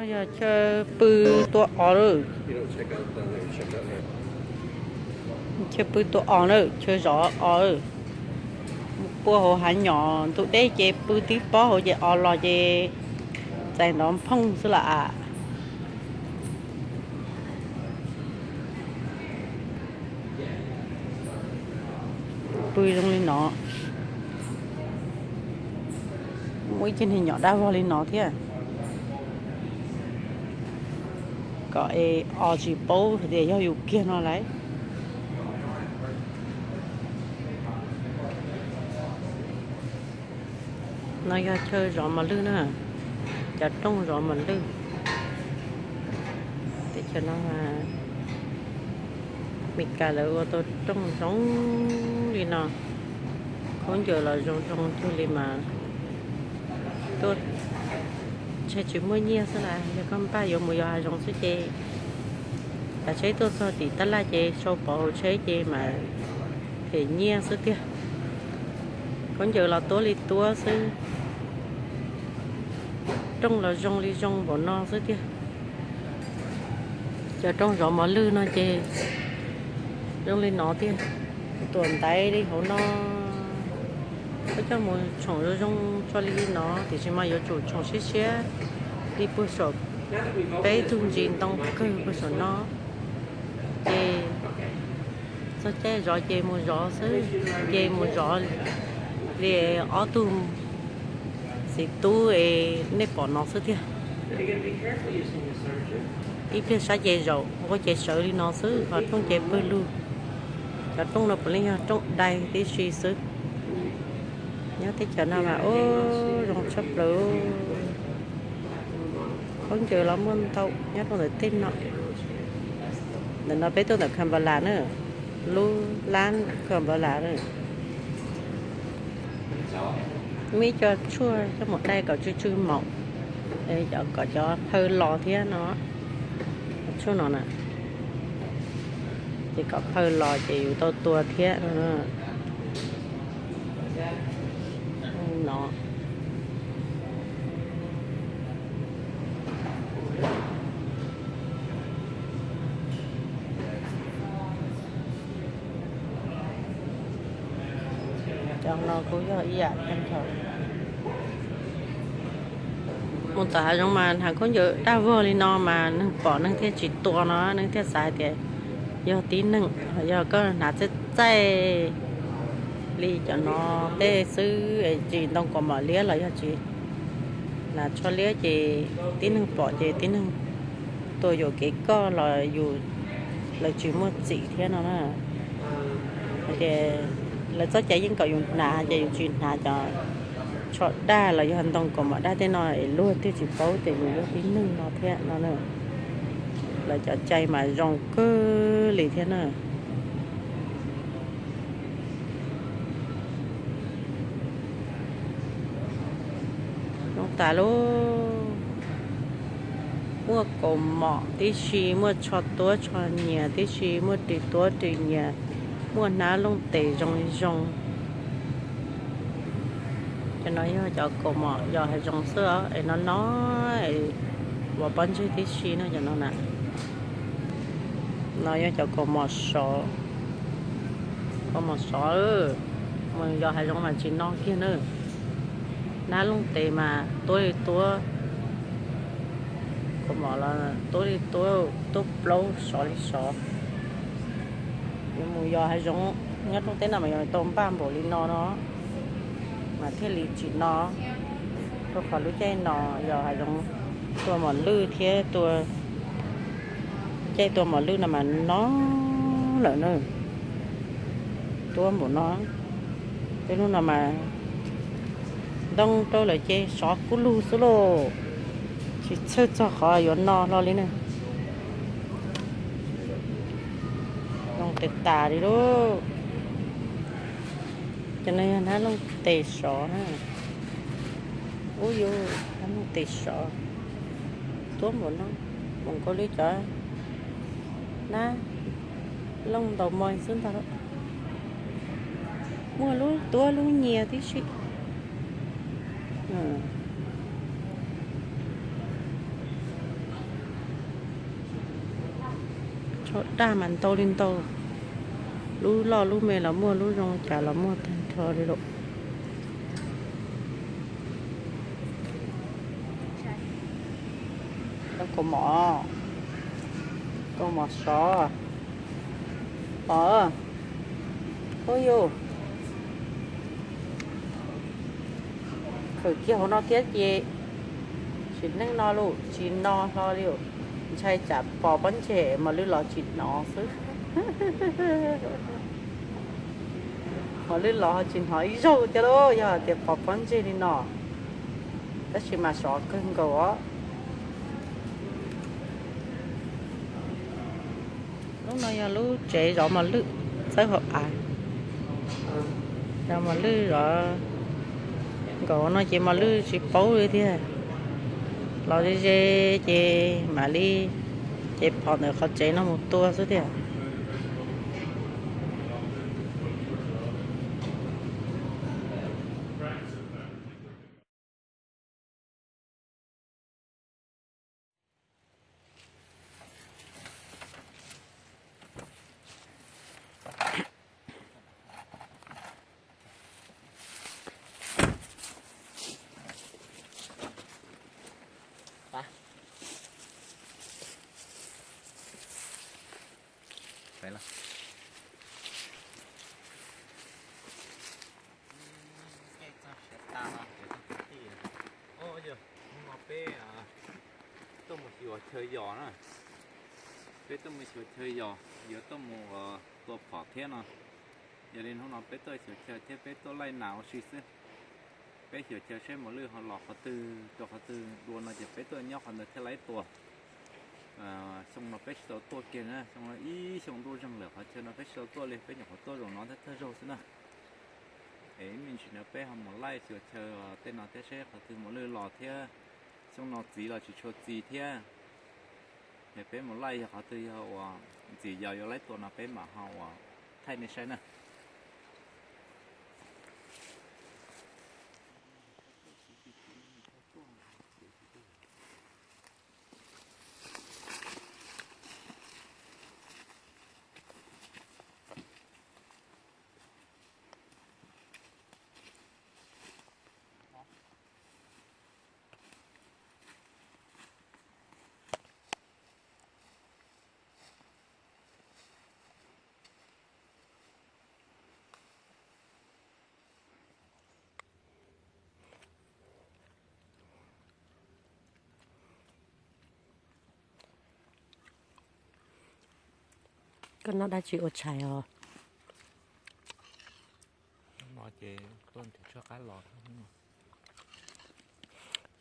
Yog chaw pw tua os lawm. Chaw pw tua os na, chaw zov os. Mus pua hauv hav nyom ntu deb ces pw tib pob hauv ces os los ces txais nrov phooj xwb las as. Pw zoo li no, muaj ib ceg niag nyom dab vog li no thiab, kom es os tsis paub hais tias yog yus kiag no lauj. No yog chaw zov mos lwj na, cov rooj zov mos lwj. Teb chaws no, Meskas lawv ua tau rooj zoo li no, khaub ncaws los zoo zoo cuag li mas tuaj, ntshe tsis muaj nyiaj xwb las, yog koj npaj yuav mus yos hav zoov xwb ces kav tsheb tuaj txog tim tab laj ces sau pov hauv tsheb ces mas them nyiaj xwb tiag. Khaub ncaws los tuab li tuab xwb, rooj los zoo li zoo npaum no xwb tiag. Cov rooj zov mos lwj no ces zoo li no tiag, tuam ntaiv li hauv no. Koj coj mus tshoom zoo zoo tso li no, tiam sis mas yuav tsum tshoom siab siab li puag saum, peb tug ntsis ntoo kawg puag saum no. Ces txog caij zov ces mus zov xwb, ces mus zov li ob tug txiv tub es nej pom no xwb tiag. Ib pliag sab ces zaum, nqua ces sawv li no xwb, ho rooj ces pawg lug. Cov rooj no puav leej yog rooj dai tib si xwb. Nyob teb chaws no mas ua zoo tshaj plaws. Khaub ncaws los muaj ntau nyob rau ntawm tej no. Ntawm no peb tuaj ntawm Kampalas na, lub lab Kampalas na. Muaj ib co tshuaj coj mus dai kom tsw tsw maum, kom cov phaw los thiab no. Tshuaj no na, ces kom phaw los ces yus tau tua thiab no. Cov no kuj yog ib yam thiab. Mus tom hav zoov mas hnav khaub ncaws daj vog li no mas neeg pom neeg thiaj tsis tua no, neeg thiaj xav hais tias yog tib neeg. Yog koj hnav txaij txaij li cov no tej xwb, tsis ntoo kaus mom liab los yog tsis hnav tsho liab ces tib neeg pom ces tib neeg tua yuam kev koj los yus, lawv tsis muaj txim thiab no na. Hais tias lawv txoj cai yeej kom yus hnav ces yus tsis hnav cov tsho daj los yog ntoo kaus mom daj tej no es luag twb tsis paub tias yus yog tib neeg no thiab no na. Lawv cov cai mas zoo kawg li thiab na. Zoo tas lauj. Muaj kaus mom tib si, muaj tsho tuab tsho nyias tib si, muaj ris tuab ris nyias, muaj hnab looj tes zoo li zoo. Cov no yog cov kaus mom yos hav zoov xwb os, es no no es ua pob ntseg tib si no cov no na. No yog cov kaus mom sov, kaus mom sov, mus yos hav zoov mas tsis no kiag na. Hnab looj tes mas tuab li tuab, kaus mom los tuab li tuab, tuab plaub sov li sov. Yuav mus yos hav zoov nyob rooj teb no mas yuav tau npaj npaum li no no mas thiaj li tsis no. Rau qhov lub caij no yos hav zoov tua mos lwj thiab tua, caij tua mos lwj no mas no lawm na, tuab npaum no. Tej hnub no mas ntoo rau lawm ces sov kub lug xwb lauj, tsis txhawj txog qhov yuav no hlo li na. Zoo tes tas li lauj. Cov no yog hnab looj tes sov na. Ub yus, hnab looj tes sov, tuab npaum no, npaum nkaus li cov hnab looj ntaus moos xwb ntag. Muaj lub tuab lub nyias tib si. Daj mas ntau li ntau, lub loj lub me los muaj, lub zoo cas los muaj tag nrho li lawm. Kaus mom, kaus mom sov, pom, ub yus, khawm kiag hauv no thiab ces sim neej no lus tsis no hlo li. Ntshai tsam pom pob ntseg mos lwj los tsis hnov xwb. Mos lwj los ho tsis hnov ib zaug thiab lauj, yog tias pom pob ntseg li no. Tab sis mas sov kawg nkaus os. Lub no yog lub tsev zov mos lwj, txawb hauv av. Zov mos lwj zov nkaus no ces mos lwj tsis paub li tiag. Los ze ze ces mam li ces phom ntawm qhov tsev no mus tua xwb tiag. Hnub no peb tuaj mus xyuas chaw yos na, peb tuaj mus xyuas chaw yos, yuav tuaj mus tua phom thiab no. Yog li hnub no peb tuaj xyuas chaw thiab peb tuaj laij nas ua si xwb. Peb xyuas chaw seb mos lwj ho los qhov twg rau qhov twg dua no ces peb tuaj nyob qhov ntawd thiaj laib tua. Xyoo no peb tsis tau tuaj kiag na, xyoo no ib xyoo ntuj zeeg lawm qhov chaw no peb tsis tau tuaj li, peb nyuam qhuav tuaj zaum no thiab thawj zaug xwb na. Es ib me ntsis no peb ho mus laij xyuas chaw tej no thiab seb qhov twg mos lwj los thiab xyoo no txiv los tsis tshua txiv thiab. Es peb mus laij yog qhov twg yog uas ntxim yog yuav laib tua no peb mam ho uas thaij nej saib na. Koj noj dab tsi ua tshais os?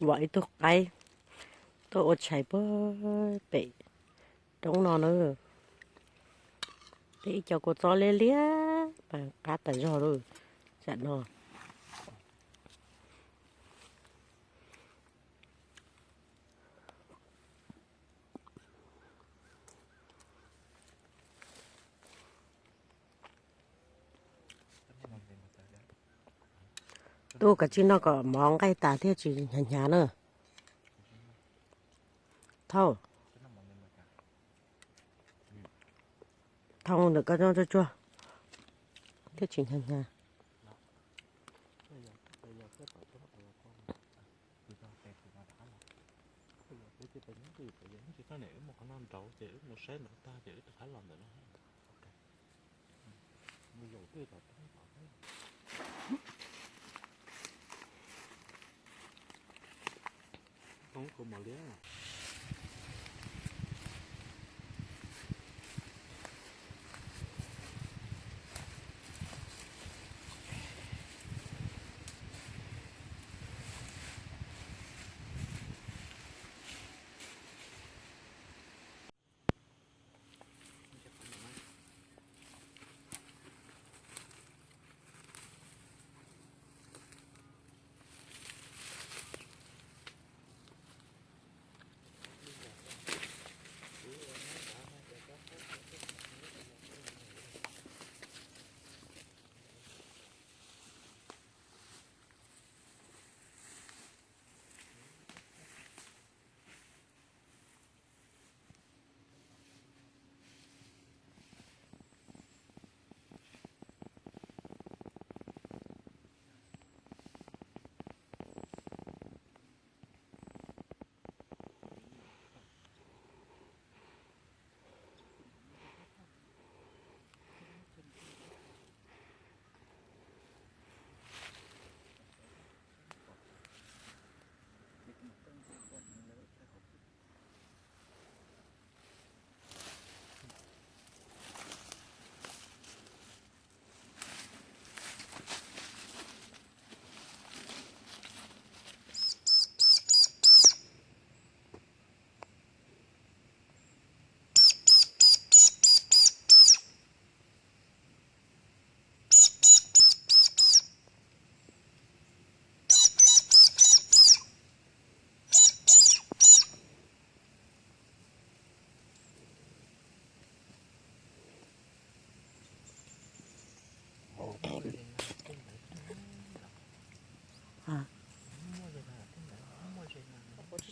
Vam ib tug qaib tuaj ua tshais puag pem roob no na. Peb ib co kua txob liab liab mas qab tas zog lawm tsam no. Tub, kav tsij noj kom mov nqaij tas thiaj tsis hnyav hnyav na. Thauj, thauj ntawm koj noj tsuag tsuag thiaj tsis hnyav hnyav.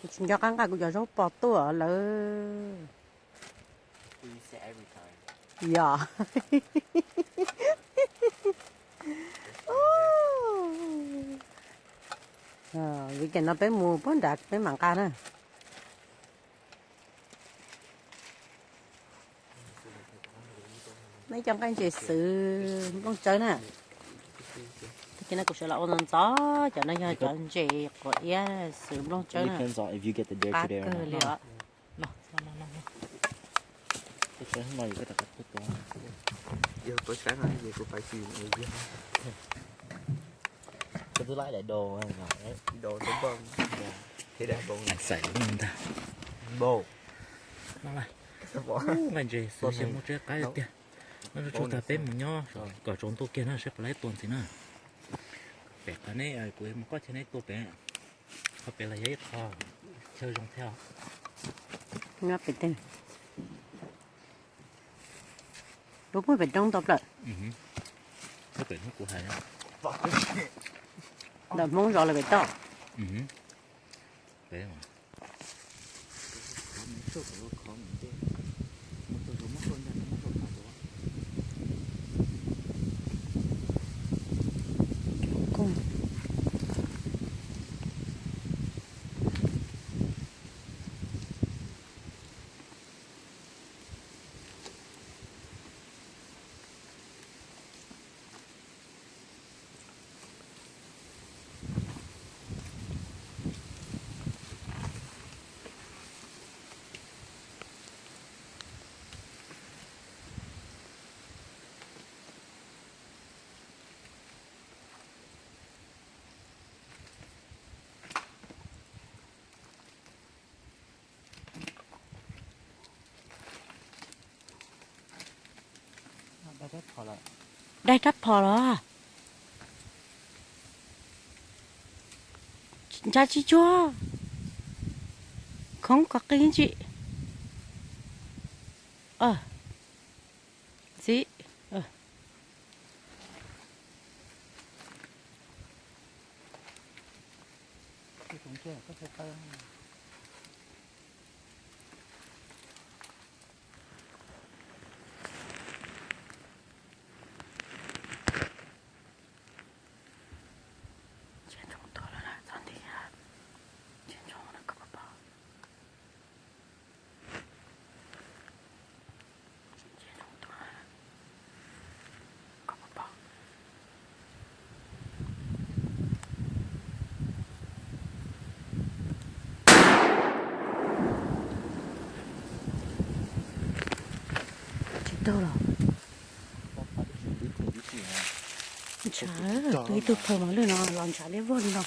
Kuv tsis nco qab nqa kuv cov zaub pos tuaj lawm. Yog. Vim tias no peb mus puag nrad peb mam nqa na. Neb cov nqaij ntses xwb nplooj tsawb na. Tag kis no kuv sawv los ua ntxov ntxov, cov no yog cov ntses quav iab xwb nplooj tsawb na. Qab kawg li os. Koj twb laib daim do, do xais ntag. Nqaij ntses xwb xyov muaj tseeb qab tiag. No tsuag tag peb mus nyob kom tsaus ntuj kiag na saib puas laib tua ntxiv na. Pem qhov neb kuv mus koj chaw neb tua pem, qhov pem los yog ib qho chaw zoo thiab. Nyob pem teb. Lub puag pem roob tau plaws. Pem hnub kuv hais. Ntawm Hmoob zov lawm pem toj. Pem Daig rab phom los? Ntshav tsis tsuag, khoov kom qis tsi. Txiv. Tsis tau los? Ntshav, tus ib tug phaws mas lwj no los ntshav liab vog li no,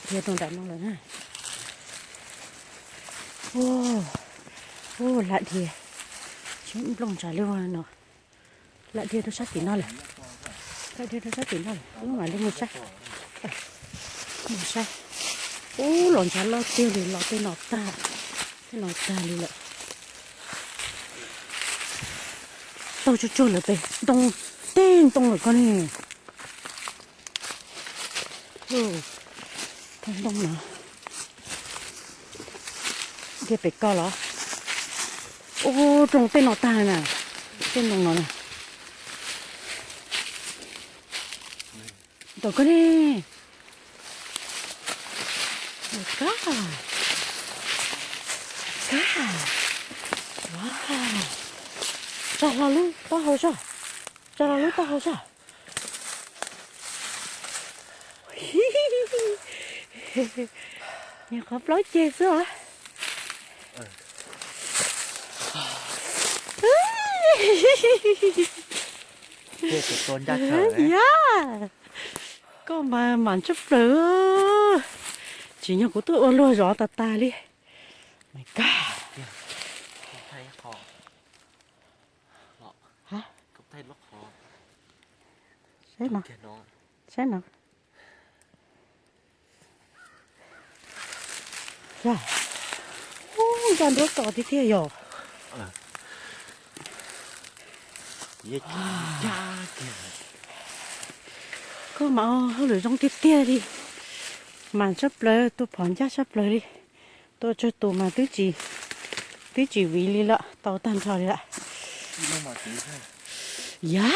dhia rau nram no lawm na. Ua lam dhia, tsis nplooj ntshav liab vog li no. Lam dhia rau sab tim no lawm, lam dhia rau sab tim no lawm, wb mam li mus saib, mus saib. Ub, los ntshav loj tiag li, los tej no tag, tej no tag li lawm. Taug tsuag tsuag lawm pem ntoo, tej ntoo lawm koj ne. Tej ntoo no, dhia pem ko los? Ub, rooj tej no tag na, tej ntoo no na. Ntawm koj ne. Kab, kab, tsa hlo lub taub hau soj, tsa hlo lub taub hau soj. Nyuam qhuav plaub ceg xwb os. Yog, koj mas mam tshaj plaws. Tsim nyog kuv tuaj ua luag zov tas tas li. My God. Saib no, saib no. Ub, ncaj nruab txos tiag tiag yog. Koj mas hauj lwm zoo tiag tiag li. Mas tshaj plaws, tua phom ncaj tshaj plaws li. Tua tsawg tus mas twb tsis, twb tsis viv li lawm, tau tag nrho li lawm. Yog.